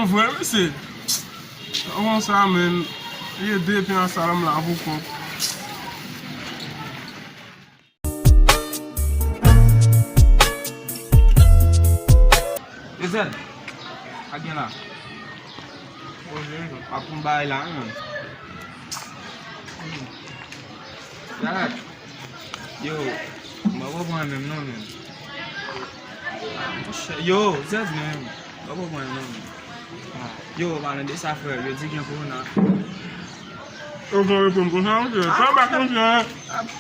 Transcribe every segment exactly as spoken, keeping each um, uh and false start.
Vre, mesye. Kòman sa, menm? Li de epi nan salam la pou kont. Ezel, sa gen la? Ap pou bay la, menm. Yo, mwen pa konprann menm non, menm. Yo, Zèz menm. Mwen pa konprann non, menm. Yo, palan de sa, frè, yo di gen kowona. Ou konn reponn konsa, monchè. Sa pa konsa.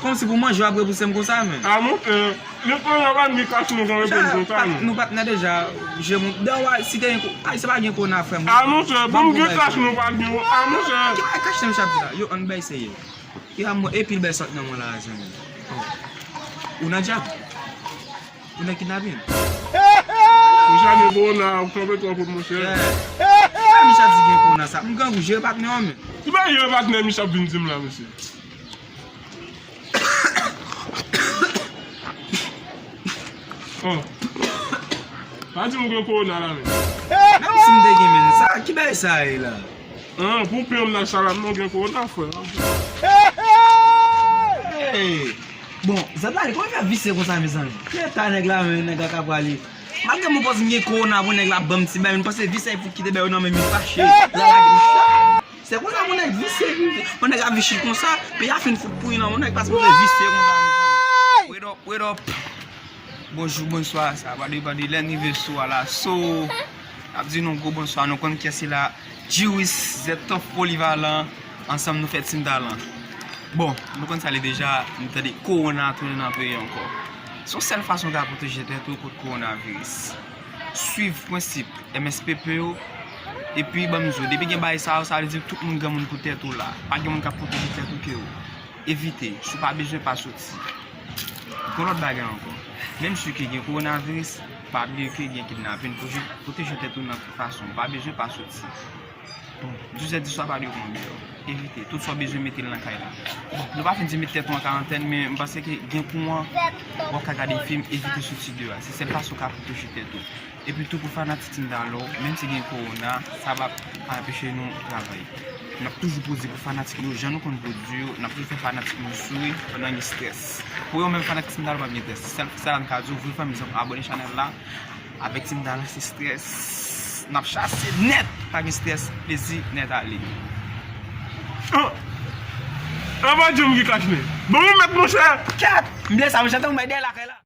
Kòmsi pou manje, w ap repouse m konsa, menm. A, monchè. Li konnen w pa gen kach nou konn reponn konsa, non. Nou patnè deja, je moun. Dè w a, si te gen ko-, ay, se pa gen kowona, frè m. A, monchè, pou m gen kach nou pa gen, a, monchè. Ki bagay kach nan chapit la? Yo, ann bay serye. Yo, a mwen, epi l bèl sòt nan mwen la, zanmi. Ou nan djab? Ou nan kidnapin? Monchè, gen kowona, ou kanpe twò kout, monchè. Ki bagay Michel di gen kowona sa? M grangou, jere patnè w, menm. Ki bagay jere patnè Michel ap vin di m la, mesye? Oh. Pa di m gen kowona la, men. Menm si m te gen, men sa, ki bagay sa ye la? Ah, pou pen m nan salam, non, gen kowona, frè. Hey! Bon, zèt la, kòman fè visye konsa, mezanmi? Ki eta nèg la, men, nèg la ka prale. Malgre m panse m gen kowona, pou nèg la ban m ti bay, men m panse visye pou kite bay yo nan men m fache. La lage m chat. Se konsa moun nèg visye, moun nèg ap visye konsa, peyi a fin fout pouri nan moun nèg paske moun nèg visye konsa. Wait up, wait up. Bonjou, bonswa, sa va depann de lè n rive sou a la. So, n ap di nou gwo bonswa, nou konn kiyès ki la. Jiwis, Zètòf Polivalan, ansanm nou fè Team Talan. Bon, nou konn sa li deja, nou tande kowona tounen nan peyi ankò. Se yon sèl fason w ka pwoteje tèt ou kont kowonaviris. Swiv prensip M S P P yo, epi ban m di w, depi gen bagay sa yo, sa vle di tout moun granmoun pou tèt ou la. Pa gen moun k ap pwoteje tèt ou ke ou. Evite, si w pa bezwen, pa soti. Gon lòt bagay ankò. Menm si ke gen kowonaviris, pa bliye ke gen kidnapin. Pwoteje, pwoteje tèt ou nan tout fason. W pa bezwen, pa soti. Bon, douz è di swa pa dwe pran biyè w. Evite. Tout sa w bezwen mete l nan kay la. Bon, nou pa fin di met tèt ou an karantèn, men m panse ke gen kouran, w ap ka gade fim, evite soti deyò a. Se sèl fason w ka pwoteje tèt ou. Epi tou pou fanatik Team Talan, menm si gen kowona, sa p ap anpeche nou travay. N ap toujou pwodui pou fanatik nou, jan nou konn pwodui yo, n ap toujou fè fanatik nou souri pandan gen estrès. Pou yo menm fanatik Team Talan p ap gen estrès. Sèl sa n ka di w, vre fanmi, zanmi, abòne chanèl la. Avèk Team Talan se estrès. N ap chase nèt, pa gen estrès, plezi nèt ale. Oh! Anba djòm ki kach nèt. Bon, ou mèt monchè. Kèt! M blese, monchè, tankou m bay dèyè lakay la.